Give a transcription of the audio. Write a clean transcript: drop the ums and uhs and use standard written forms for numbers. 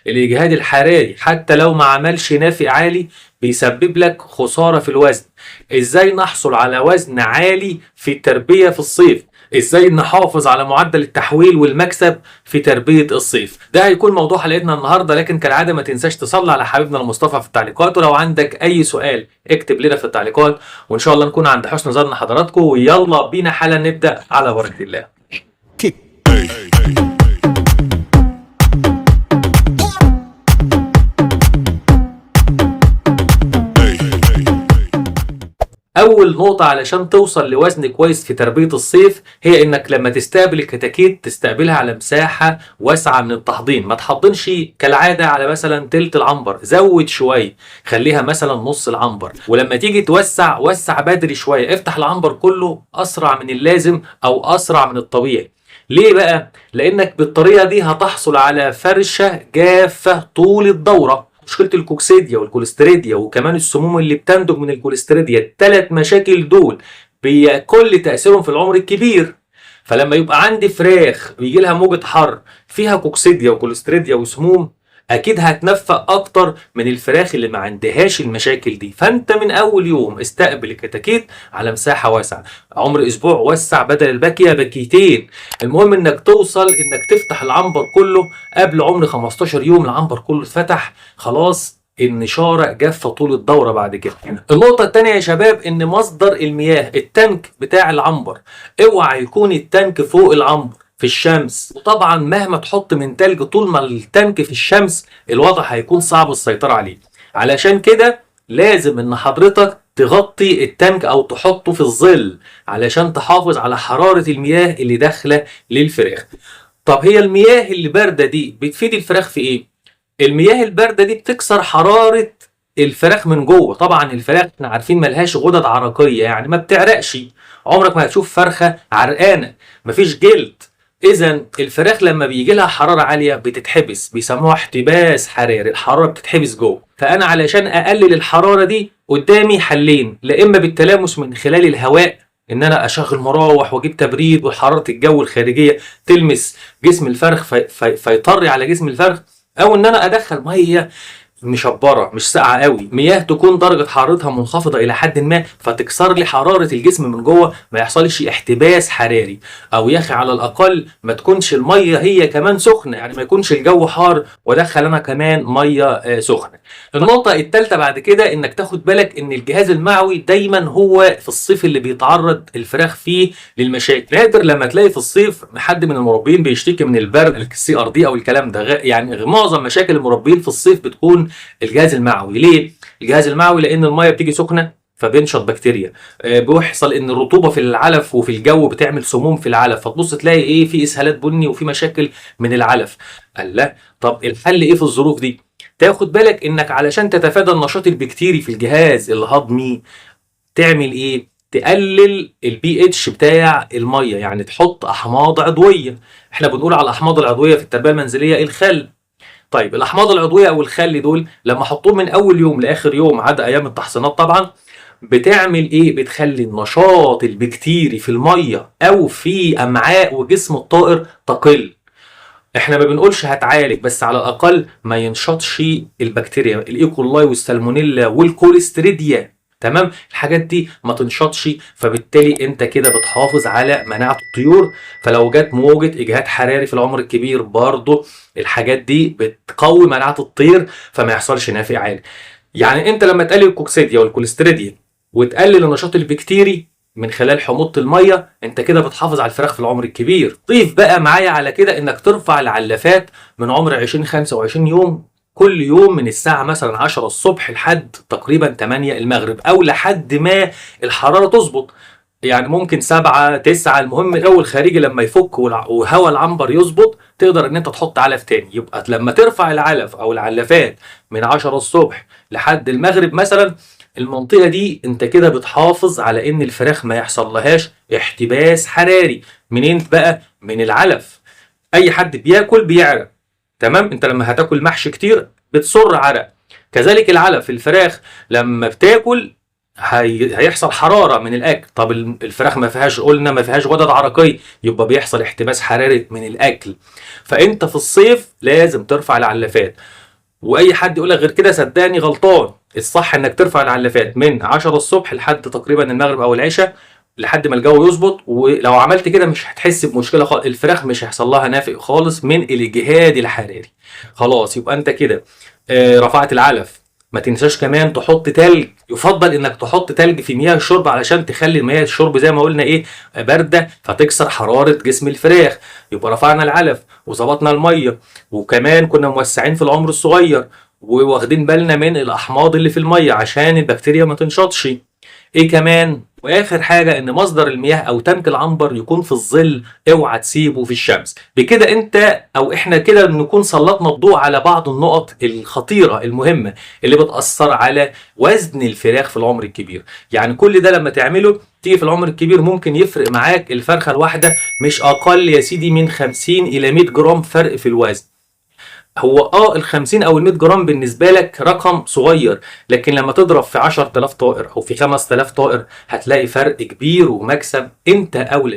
الاجهاد الحراري حتى لو ما عملش نافق عالي بيسبب لك خسارة في الوزن. ازاي نحصل على وزن عالي في التربية في الصيف؟ ازاي نحافظ على معدل التحويل والمكسب في تربية الصيف؟ ده هيكون موضوع حلقتنا النهاردة، لكن كالعادة ما تنساش تصلي على حبيبنا المصطفى في التعليقات، ولو عندك اي سؤال اكتب لنا في التعليقات، وان شاء الله نكون عند حسن ظن حضراتكم. ويلا بينا حالا نبدأ على بركة الله. أول نقطة علشان توصل لوزن كويس في تربية الصيف هي إنك لما تستقبل الكتاكيت تستقبلها على مساحة واسعة من التحضين، ما تحضنش كالعادة على مثلا تلت العنبر، زود شوية، خليها مثلا نص العنبر. ولما تيجي توسع وسع بدري شوية، افتح العنبر كله أسرع من اللازم أو أسرع من الطبيعي. ليه بقى؟ لأنك بالطريقة دي هتحصل على فرشة جافة طول الدورة. مشكلة الكوكسيديا والكوليستريديا وكمان السموم اللي بتنتج من الكوليستريديا، الثلاث مشاكل دول بكل تأثيرهم في العمر الكبير. فلما يبقى عندي فراخ بيجي لها موجة حر فيها كوكسيديا وكوليستريديا وسموم، اكيد هتنفق اكتر من الفراخ اللي ما عندهاش المشاكل دي. فانت من اول يوم استقبل الكتاكيت على مساحة واسعة، عمر اسبوع وسع بدل الباكية باكيتين. المهم انك توصل انك تفتح العنبر كله قبل عمر 15 يوم، العنبر كله اتفتح خلاص، النشارة جافة طول الدورة بعد كده. النقطة التانية يا شباب ان مصدر المياه التانك بتاع العنبر، اوعى يكون التانك فوق العنبر في الشمس. وطبعا مهما تحط من تلج طول ما التانك في الشمس الوضع هيكون صعب السيطرة عليه. علشان كده لازم ان حضرتك تغطي التانك او تحطه في الظل علشان تحافظ على حرارة المياه اللي داخلة للفراخ. طب هي المياه اللي باردة دي بتفيد الفراخ في ايه؟ المياه الباردة دي بتكسر حرارة الفراخ من جوه. طبعا الفراخ احنا عارفين ملهاش غدد عرقية، يعني ما بتعرقش، عمرك ما هتشوف فرخة عرقانة، مفيش جلد. اذا الفراخ لما بيجي لها حرارة عالية بتتحبس، بيسموها احتباس حراري، الحرارة بتتحبس جوه. فانا علشان اقلل الحرارة دي قدامي حلين، لا اما بالتلامس من خلال الهواء، ان انا اشغل مراوح واجيب تبريد وحرارة الجو الخارجية تلمس جسم الفرخ فيطري على جسم الفرخ، او ان انا ادخل مية مشبره مش ساقعه قوي، مياه تكون درجه حرارتها منخفضة الى حد ما فتكسر لي حرارة الجسم من جوه، ما يحصلش احتباس حراري. او يا اخي على الاقل ما تكونش المية هي كمان سخنة، يعني ما يكونش الجو حار وادخل انا كمان مية سخنة. النقطة الثالثة بعد كده انك تاخد بالك ان الجهاز المعوي دايما هو في الصيف اللي بيتعرض الفراخ فيه للمشاكل. نادر لما تلاقي في الصيف حد من المربين بيشتكي من البرد ال CRD او الكلام ده، يعني معظم مشاكل المربين في الصيف بتكون الجهاز المعوي. ليه الجهاز المعوي؟ لان المية بتيجي سخنة فبينشط بكتيريا، بيحصل ان الرطوبة في العلف وفي الجو بتعمل سموم في العلف، فتبص تلاقي ايه، في اسهالات بني وفي مشاكل من العلف. قال لا، طب الحل ايه في الظروف دي؟ تاخد بالك انك علشان تتفادى النشاط البكتيري في الجهاز الهضمي تعمل ايه؟ تقلل البي اتش بتاع المية، يعني تحط احماض عضوية. احنا بنقول على الاحماض العضوية في التربية المنزلية الخل. طيب الاحماض العضوية او الخل دول لما احطهم من اول يوم لاخر يوم عدا ايام التحصينات طبعا، بتعمل ايه؟ بتخلي النشاط البكتيري في المية او في امعاء وجسم الطائر تقل. احنا ما بنقولش هتعالج، بس على الاقل ما ينشطش البكتيريا، الايكولاي والسالمونيلا والكوليستريديا، تمام؟ الحاجات دي ما تنشطش، فبالتالي انت كده بتحافظ على مناعة الطيور. فلو جت موجة اجهاد حراري في العمر الكبير برضو الحاجات دي بتقوي مناعة الطير فما يحصلش نافق عالي. يعني انت لما تقلل الكوكسيديا والكوليستريديا وتقلل النشاط البكتيري من خلال حموضة المية، انت كده بتحافظ على الفراخ في العمر الكبير. ضيف بقى معايا على كده انك ترفع العلافات من عمر 20 25 يوم كل يوم من الساعة مثلا 10 الصبح لحد تقريبا 8 المغرب، او لحد ما الحرارة تظبط، يعني ممكن 7 9. المهم الجو الخارجي لما يفك وهواء العنبر يظبط تقدر ان انت تحط علف تاني. يبقى لما ترفع العلف او العلافات من 10 الصبح لحد المغرب مثلا، المنطقة دي انت كده بتحافظ على ان الفراخ ما يحصل لهاش احتباس حراري. منين بقى؟ من العلف. اي حد بياكل بيعرق، تمام؟ انت لما هتاكل محشي كتير بتصر عرق، كذلك العلف. الفراخ لما بتاكل هيحصل حرارة من الاكل. طب الفراخ ما فيهاش، قلنا ما فيهاش غدد عرقيه، يبقى بيحصل احتباس حراري من الاكل. فانت في الصيف لازم ترفع العلافات، واي حد يقول لك غير كده صدقني غلطان. الصح انك ترفع العلافات من 10 الصبح لحد تقريبا المغرب او العشاء، لحد ما الجو يظبط. ولو عملت كده مش هتحس بمشكلة خالص، الفراخ مش هيحصل لها نافق خالص من الاجهاد الحراري. خلاص يبقى انت كده رفعت العلف. ما تنساش كمان تحط تلج، يفضل انك تحط تلج في مياه الشرب علشان تخلي مياه الشرب زي ما قلنا ايه باردة، فتكسر حرارة جسم الفراخ. يبقى رفعنا العلف وظبطنا المية، وكمان كنا موسعين في العمر الصغير، وواخدين بالنا من الاحماض اللي في المية عشان البكتيريا ما تنشطش. ايه كمان؟ واخر حاجة ان مصدر المياه او تانك العنبر يكون في الظل، اوعى تسيبه في الشمس. بكده انت او احنا كده نكون سلطنا الضوء على بعض النقط الخطيرة المهمة اللي بتاثر على وزن الفراخ في العمر الكبير. يعني كل ده لما تعمله تيجي في العمر الكبير ممكن يفرق معاك الفرخه الواحدة مش اقل يا سيدي من 50 الى 100 جرام فرق في الوزن. هو ال 50 او ال 100 جرام بالنسبة لك رقم صغير، لكن لما تضرب في 10000 طائر او في 5000 طائر هتلاقي فرق كبير ومكسب انت اولى.